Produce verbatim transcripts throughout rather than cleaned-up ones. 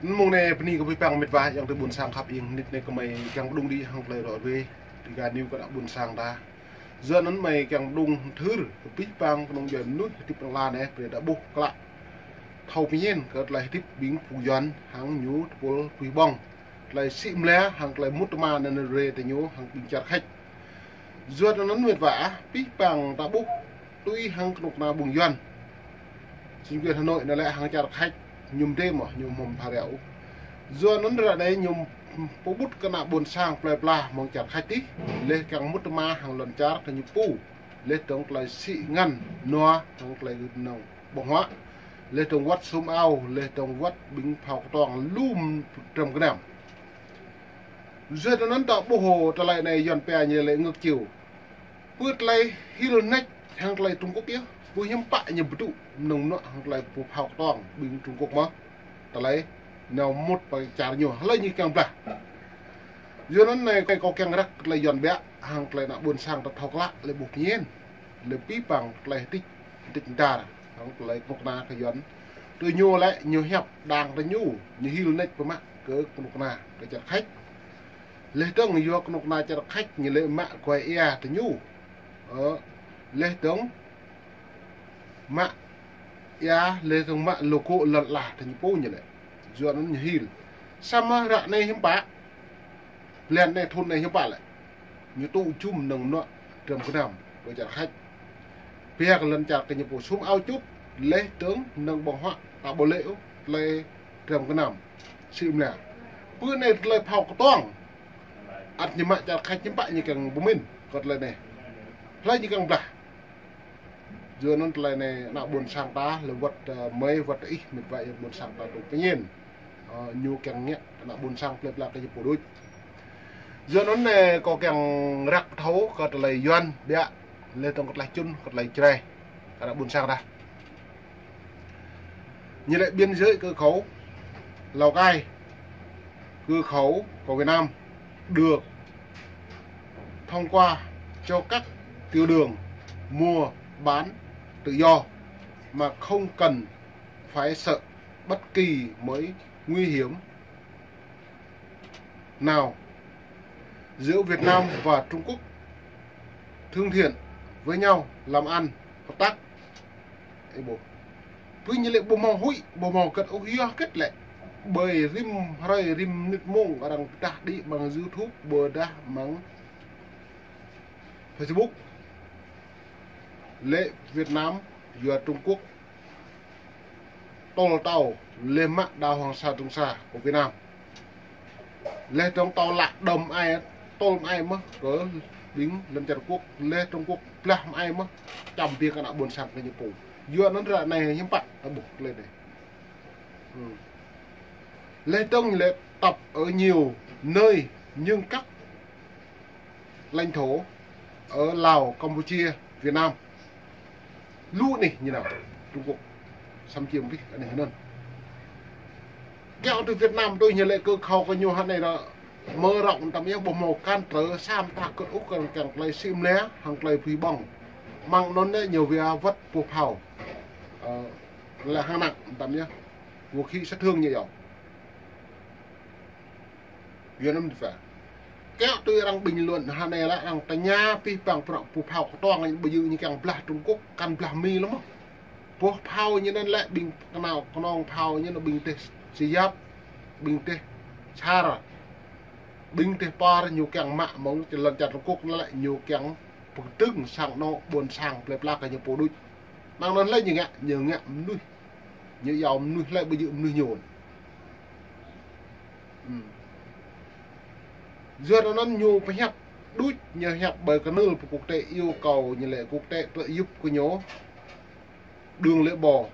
Mông anai bơni kơ abih bang met wa yang tơ ƀuôn sang khăp ing, nit anai kơmơi kiăng pơđŭng đĭ hăng tơlơi ră ruai, tơgŭ anai kơ ană ƀuôn sang ta. Yua anŭn mơi kiăng pơđŭng thâo kơ abih bang kơnung djuai mơnuih hơdip lŏn ala anai, brơi ta ƀuh klă thâo pơñen kơ tơlơi hơdip ƀing pô Yuan hăng ñu tơpul pui ƀong. Tơlơi sĭ mơla hăng tơlơi mŭt tơma anŭn rai tơ ñu hăng ƀing čar Khač. Yua anŭn met wa ah, abih bang ta ƀuh tui hăng kơnuk kơna ƀing Yuan. Chính quyền Hà Nội anai lĕ hăng čar Khač ñu mơdê mơ̆, ñu mơ̆m phara ôh. Yua anŭn ră anai ñu pơƀut kơ ană ƀuôn sang plơi pla mơ̆ng čar Khač tih, leh kiăng mŭt tơma hăng lŏn čar kơ ñu pô, leh dơ̆ng tơlơi sĭ ngăn nua hăng tơlơi nong ƀơ̆ng huă, leh dơ̆ng wăt sum ao, leh dơ̆ng wăt ƀing phao kơtuang lŏm tram gơnam. Yua anŭn ta ƀuh tơlơi anai Yuan pia ñu lĕ ngược chiều. Pơ tơlơi hil nač hăng tơlơi Trung Quốc yơh, pơ hiư̆m pă ñu pơtŭ nong nua hăng tơlơi pơ phao kơtuang ƀing Trung Quốc mơ̆. Tơlơi nao mŭt pơ čar ñu, hlơi ñu kiăng blah. Yua anŭn anai kâo kiăng răk tơlơi Yuan biă hăng tơlơi ană ƀuôn sang ta thâo klă lĕ ƀuh pơñen. Lĕ abih bang tơlơi hơdip, hơdip dar hăng tơlơi kơnuk kơna kơ Yuan. Tui ñu lĕ ñu hiăp đang tơ ñu, ñu hil nač pơmă kơ kơnuk kơna kơ čar Khač. Leh dơ̆ng yua kơnuk kơna čar Khač ñu lĕ mă kuai ia tơ ñu. Ơ, leh dơ̆ng mă ia, leh dơ̆ng mă logo lŏn ala tơ ñu pô ñu lĕ. Yua anŭn ñu hil. Samơ̆ ră anai hiư̆m pă, blan anai thŭn anai hiư̆m pă lĕ. Ñu tŭ jum nong nua tram gơnam kơ čar Khač. Pia kơ lŏn čar kơ ñu pô sum ao čut, leh dơ̆ng nong ƀơ̆ng huă ta ƀu lĕ ôh, tơlơi tram gơnam sĭ mơla. Pơ anai tơlơi phao kơtuang. Ăt ñu mă čar Khač hiư̆m pă ñu kiăng pơmĭn kơ tơlơi anai. Hlơi ñu kiăng blah. Yua anŭn tơlơi anai ană ƀuôn sang ta lĕ wăt, ơ, mơi wăt ih met wa yang ƀuôn sang ta tŭ pơñen. Ơ, ñu kiăng ngă ană ƀuôn sang plơi pla kơ ñu pô đôč. Yua anŭn anai kâo kiăng răk thâo kơ tơlơi Yuan biă, leh dơ̆ng kơ tơlơi čun, kơ tơlơi Jrai, kơ ană ƀuôn sang ta. Ñu lĕ biên giới cửa khẩu Lào Cai, cửa khẩu của Việt Nam được thông qua cho các tiểu đường mua bán tự do mà không cần phải sợ bất kỳ mối nguy hiểm nào. Giữa Việt Nam và Trung Quốc thân thiện với nhau, làm ăn, hợp tác. Ê bố. Pui ñu lĕ ƀu hmâo huĭ, ƀu hmâo kơt ôh, yua kơt lĕ. Ƀơi rĭm hrơi rĭm mơnit mông arăng pơdah đĭ mơ̆ng YouTube, ƀôdah mơ̆ng Facebook. Lĕ Việt Nam yua Trung Quốc tơl tao lĕ mă đảo Hoàng Sa Trường Sa của Việt Nam. Leh dơ̆ng tao lăk đơ̆m ai, tơl ai mơ̆ kơ ƀing lŏn čar Trung Quốc, leh Trung Quốc blah ai mơ̆, čăm biă kơ ană ƀuôn sang kơ ñu pô. Yua anŭn ră anai hiư̆m pă, ta ƀuh lĕ anai. Ư. Leh dơ̆ng lĕ tập ở nhiều nơi nhưng các lãnh thổ ở Lào, Campuchia, Việt Nam. Lu anih ñu nao, Trung Quốc xâm chiếm abih anih anŭn. Kiăng tui Việt Nam tui ñu lĕ kơ khâu kơ ñu hă anai ră mơ rŏng tăm yơh ƀu hmâo cản trở sa mơta kơt ôh kơ kiăng tơlơi sĭ mơla hăng tơlơi pui ƀong. Mơ̆ng anŭn lĕ ñu wia wăt pô phao. Ơ, lĕ hăng nặng tăm yơh. Vũ khí sát thương ñu yơh. Yua anŭn ta. Kiăng tui arăng bình luận hă anai lĕ arăng tơña abih bang prăk pô phao kơtuang ƀu djơ̆ ñu kiăng blah Trung Quốc, kăn blah Mi lăm mơ̆. Pô phao ñu anŭn lĕ ƀing kơnao kơnong phao ñu anŭn ƀing teh Siap, ƀing teh Sar, ƀing teh Par ñu kiăng mă mơ̆ng lŏn čar Trung Quốc anŭn lĕ ñu kiăng pơkơdơ̆ng sang anŏ ƀuôn sang plơi pla kơ ñu pô đôč. Mơ̆ng anŭn lĕ ñu ngă, ñu ngă mơnuih. Ñu iâu mơnuih lĕ ƀu djơ̆ mơnuih ñu. Ư. Yua anŭn ñu pơhiăp đôč, ñu hiăp ƀơi kơnưl pơ quốc tế, yêu cầu ñu lĕ quốc tế trợ giúp kơ ñu đường lưỡi bò.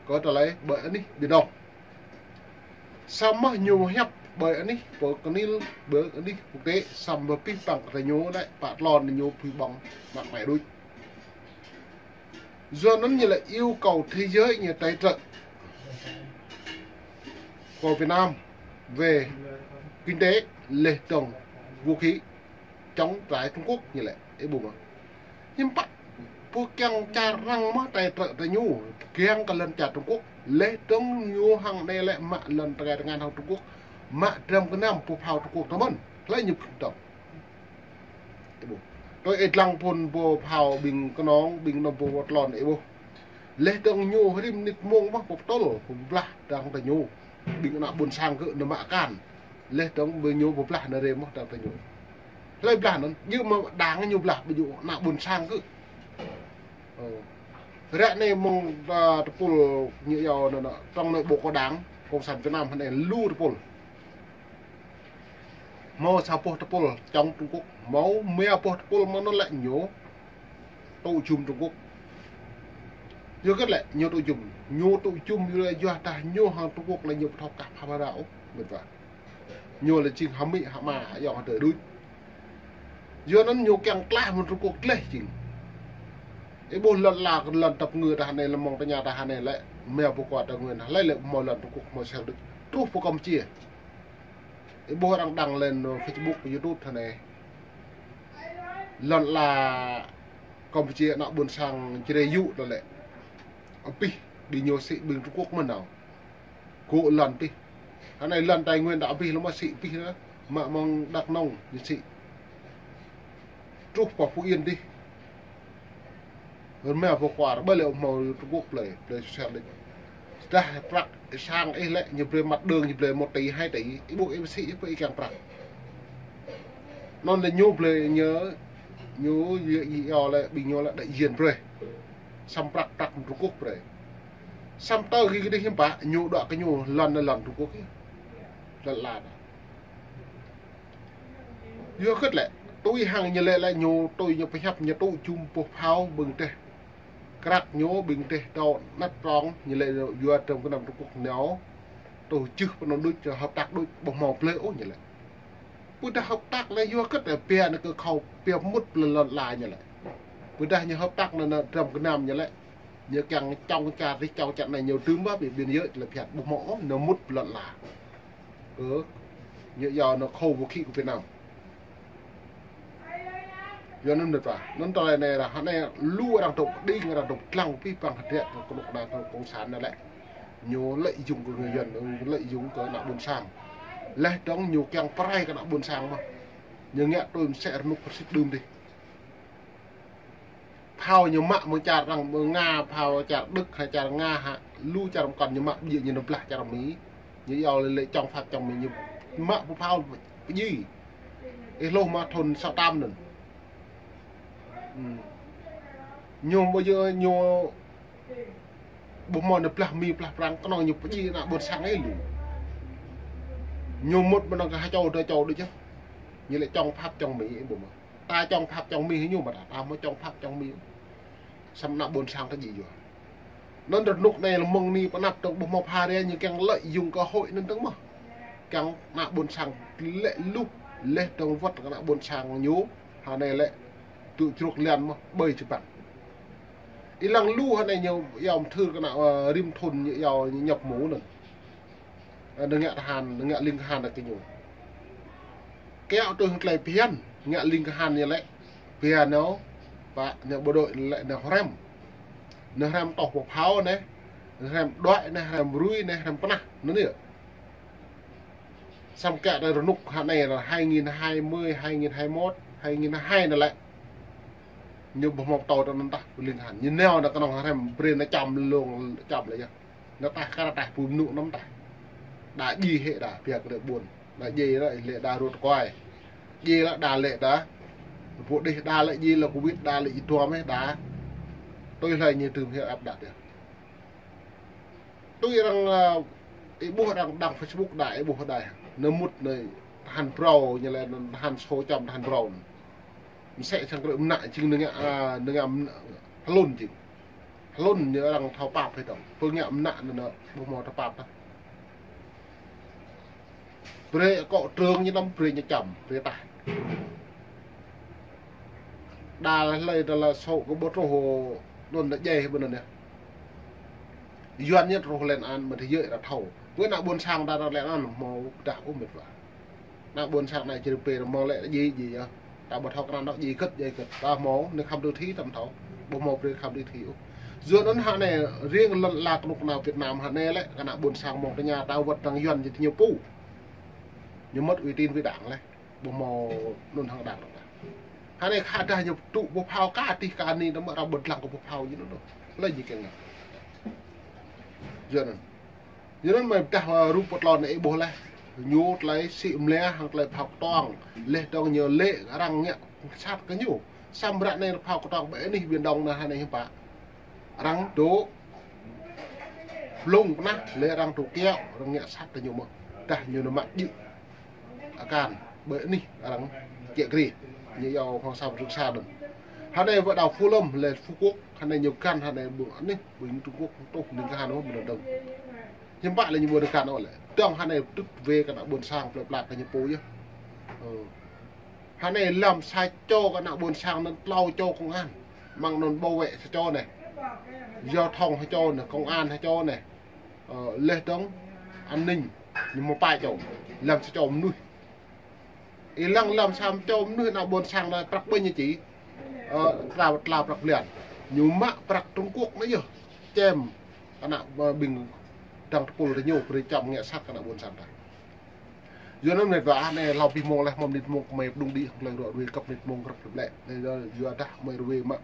Kơ tơlơi ƀơi anih Biển Đông. Samơ̆ ñu hiăp ƀơi anih pơ kơnưl ƀơi anih quốc tế, samơ̆ abih bang kơ ñu đĕ pă tlôn ñu pui ƀong mă mai đôč. Yua anŭn ñu lĕ yêu cầu thế giới ñu tài trợ của Việt Nam về kinh tế, leh dơ̆ng vũ khí chống lại Trung Quốc ñu lĕ, ê ƀu mơ̆. Hiư̆m pă. Pô kiăng čar arăng mơ̆ tơlơi trơ tơ ñu, kiăng kơ lŏn čar Trung Quốc. Laih dơ̆ng ñu hăng anai lĕ mă lŏn tơkai tơngan hăng Trung Quốc. Mă dram gơnam pô phao Trung Quốc tơ mơ̆n. Hlơi ñu pơtŏng. Ih ƀuh. Tui ih lăng phun pô phao ƀing kơnong, ƀing nong pô tlôn ih ƀuh. Laih dơ̆ng ñu rĭm mơnit mông mơ̆ pô pơtŭl, pô blah dăng tơ ñu. Ƀing ană ƀôn sang kơ nao mă akan. Laih dơ̆ng ƀing ñu pô blah nao rai mơ̆ dăng tơ ñu. Hlơi blah anŭn, yua mơ̆ dăng ñu blah ƀing ñu ană ƀôn sang kơ. Ơ. Ră anai mơ̆ng, a, tơpul ñu yua anŭn, anŭn, trong nội bộ của Đảng Cộng sản Việt Nam anai lu tơpul. Hmâo sa boh tơpul chống Trung Quốc, hmâo mơ̆ boh tơpul mơ̆ anŭn lĕ ñu tŭ jum Trung Quốc. Yua hơget lĕ ñu tŭ jum, ñu tŭ jum yua lĕ yua dah ñu hăng Trung Quốc lĕ ñu ƀu thâo kah pha ra ôh, mĕt wa. Ñu lĕ jing hơmĭ hơma ayŏng adơi đôč. Yua anŭn ñu kiăng klaih mơ̆ng Trung Quốc tlaih jing. Ih ƀuh lŏn la kơ lŏn tăp ngư tah anai lĕ mơ̆ng tơña tah anai lĕ, mơ̆ pô kua tơ ngư tah anai lĕ hmâo lŏn Trung Quốc hmâo sel đôč. Truh pơ Campuchia. Ih ƀuh arăng đăng lên, ơ, Facebook, YouTube tah anai. Lŏn la Campuchia ană ƀôn sang Jrai yŭ tơ lĕ. Abih ƀing ñu sĭ ƀing Trung Quốc mơ̆n nao. Gŏ lŏn tih. Anai lŏn Tây Nguyên đa abih lŏm sĭ abih nă. Mă mơ̆ng Đắk Nông ñu sĭ. Truh pơ Phú Yên tih. Rơma pô kua rơbơi lĕ hmâo Trung Quốc plơi, plơi sel đôč. Dah prăk sang ih lĕ ñu brơi mặt đường ñu brơi một tỷ, hai tỷ, ih ƀuh ih sĭ ih pơ ih kiăng prăk. Anŭn lĕ ñu brơi ñu, ñu yua, yua lĕ ƀing ñu lĕ đại diện brơi. Săm prăk prăk Trung Quốc brơi. Săm tơ gih gih dih hiư̆m pă, ñu đuaĭ kơ ñu lŏn anai lŏn Trung Quốc yơh. Lŏn la đa. Yua hơget lĕ, tui hăng ñu lĕ lĕ ñu, tui ñu pơhiăp ñu tŭ jum pô phao ƀing teh. Krăk ñu ƀing teh tŏ năt trong ñu lĕ yua dram gơnam Trung Quốc nao. Tŭ jưh pơ anŭn đôč, hợp tác đôč, ƀu hmâo plơi ôh ñu lĕ. Ƀôdah hợp tác lĕ yua hơget lĕ pia nao kơ khâu pia mŭt plơi lŏn la ñu lĕ. Ƀôdah ñu hợp tác nao, nao dram gơnam ñu lĕ. Ñu kiăng chống čar tih chống čar anai ñu dưm ƀă ƀing biên giới tơlơi phiăn ƀu hmâo ôh, nao mŭt plơi lŏn la. Ơ, ñu yua nao khâu vũ khí của Việt Nam. Yua anŭn mĕt wa. Anŭn tơlơi anai ră anai lu arăng tŭ đing, arăng tŭ lăng pih păng hơdră kơ kơnuk kơna cộng sản anai lĕ. Ñu lợi dụng kơ người dân, lợi dụng kơ ană ƀôn sang. Laih dơ̆ng ñu kiăng pơrai kơ ană ƀôn sang mơ̆. Ñu ngă tui mơsĕ rơnŭk rơsĭt đưm dih. Phao ñu mă mơ̆ng čar arăng, mơ̆ng Nga, phao čar Đức hă, čar Nga hă, lu čar mơkŏn ñu mă ƀơi ñu nao blah čar Mi. Ñu yua lĕ, lĕ chống Pháp chống Mỹ, ñu mă pô phao pơjing. Ih hluh mơ̆ thun sáu tám anŭn. Ừm. Ñu ƀu djơ̆ ñu ƀu hmâo nao blah Mi blah Prăng, kơnơ̆ng ñu pơjing ană ƀôn sang ih lu. Ñu mŭt mơ̆ng anŭn kơ ha čô dua čô đôč yơh. Ñu lĕ chống Pháp chống Mỹ ih ƀuh mơ̆. Ta chống Pháp chống Mỹ hĭ ñu mơ̆ ta, ta hmâo chống Pháp chống Mỹ. Săm ană ƀôn sang ta djai yua. Anŭn rơnŭk anai lĕ mơ̆ng anai pơ anăp dơ̆ng ƀu hmâo pha rai ñu kiăng lợi dụng cơ hội anŭn dơ̆ng mơ̆. Kiăng ană ƀôn sang lĕ luh, laih dơ̆ng wơ̆t kơ ană ƀôn sang ñu, hơnai lĕ tŭ jruk lian mơ̆, ƀơi Jpăng. Ih lăng lu hơnai ñu yua mơthưr kơ ană, ơ, rĭm thun ñu yua ñu nhập ngũ anŭn. Ơ, nao ngă tơhan, nao ngă ling tơhan kơ ñu. Kiăo tui hăng tơlơi phiăn, ngă ling tơhan ñu lĕ. Phiăn ñu, pă, ñu bộ đội lĕ nao hrăm. Nao hrăm tŏh pơ phao anai, nao hrăm đuaĭ anai, hrăm rui anai, hrăm pơnah, anŭn yơh. Săm kiăo tơlơi rơnŭk hơnai lĕ hai nghìn hai mươi, hai nghìn hai mươi mốt, hai nghìn hai mươi hai anai lĕ. Ñu ƀu hmâo tơlơi anŭn tah, ling tơhan. Ñu nao nao kơnơ̆ng hrăm, brơi nao čăm lông, čăm lĕ yơh. Nao taih kar taih pui mơnŭ anŭn taih. Đa djai hĕ đa, pia kơ lĕ ƀuôn. Đa djai lĕ, lĕ đa rut kuai. Djai lĕ đa lĕ đa. Pô đih đa lĕ djai lĕ covid đa lĕ djai tuam hĕ đa. Tui hlơi ñu tơm hĕ ăp đa yơh. Tui arăng, ơ, ih ƀuh arăng đăng Facebook đa, ih ƀuh đa. Nao mŭt nao tơhan brâo, ñu lĕ tơhan sô čăm tơhan brâo. Mơsĕ sang krư̆ mơnă jing nao ngă, a, nao ngă mơnă hlŭn jing. Hlŭn ñu arăng thâo pap hĭ dơ̆ng. Pơ ngă mơnă anŭn ƀu hmâo thâo pap tah. Brơi akŏ trường ñu lăm brơi ñu čăm, brơi taih. Đa lĕ hlơi đa lĕ sô kơ ƀu truh anŭn đa djai hĭ ƀơi anŭn yơh. Yuan ñu truh lên án mơ̆ tơjơi đa thâo. Pơ ană ƀôn sang đa đa lên án hmâo pơdah ôh mĕt wa. Ană ƀôn sang anai čơrơpê mơ̆ lĕ djai djai yơh. Ta ƀu thâo kơ ană djai kơ̆t djai kơ̆t. Ta hmâo, nao khăm tơthi ta mơ̆ thâo. Ƀu hmâo brơi khăm đi thi ôh. Yua anŭn hă anai riêng lŏn ala kơnuk kơna Việt Nam hă anai lĕ, kơ ană ƀôn sang mơ̆ng tơña ta wơ̆t arăng Yuan ñu tơ ñu pô. Ñu mơ̆t uy tín với Đảng lĕ. Ƀu hmâo anŭn hăng Đảng ôh. Hă anai khă dah ñu tŭ pơphao ka tih ka ni, tơma arăng ƀu lăng kơ pơphao ñu anŭn. Lĕ ñu kiăng ngă. Yua anŭn. Yua anŭn mơi pơdah, ơ, rup pơtlon ih ƀuh laih. Ñu tơlơi sĭ mlia hăng tơlơi phao kơtong. Laih dơ̆ng ñu lĕ arăng ngă sat kơ ñu. Samơ̆ ră anai phao kơtong ƀơi anih Biển Đông anai hă anai hiư̆m pă. Arăng dŏ blung pơnah, laih arăng dŏ kiaŏ, arăng ngă sat kơ ñu mơ̆n. Dah ñu nao mă djơ̆ akan ƀơi anih arăng kiaŏ kriê. Ñu iâu Hoàng Sa Trường Sa anŭn. Hă anai wơ̆t đảo Phú Lâm, laih Phú Quốc, hă anai ñu găn, hă anai ƀơi anih, ƀơi Trung Quốc, tuh ning kơ hă anai mơ̆n dơ̆ng. Hiư̆m pă lĕ ñu ƀu dơ̆ng kăn ôh lĕ. Dơ̆ng hă anai tŭt wai kơ ană ƀôn sang plơi pla kơ ñu pô yơh. Ơ. Hă anai lăm sa čô kơ ană ƀôn sang anŭn tlâo čô công an. Mơ̆ng anŭn bảo vệ sa čô anai. Giao thông sa čô anai, công an sa čô anai. Ơ, laih dơ̆ng an ninh ñu mơ̆ pă čô. Lăm sa čô mơnuih. Ih lăng lăm sa čô mơnuih ană ƀôn sang anai prăk ƀing ñu či, ơ, tla, tla prăk blan. Ñu mă prăk Trung Quốc anai yơh. Čem ană, ơ, ƀing dăng tơpul tơ ñu brơi čăm ngă sat kơ ană ƀôn sang ta. Yua anŭn mơnit wa anai hlâo abih mông laih hmâo mơnit mông kơ mơi pơdŏng đĭ hăng tơlơi ruă ruê kơ mơnit mông krăp krăp lĕ. Anai yua, yua dah mơi ruê mă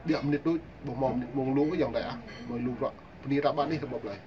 biă mơnit đôč, ƀu hmâo mơnit mông lu yơh dai ah. Mơi lu ruă. Bơni ta ƀă anih ta ƀuh laih.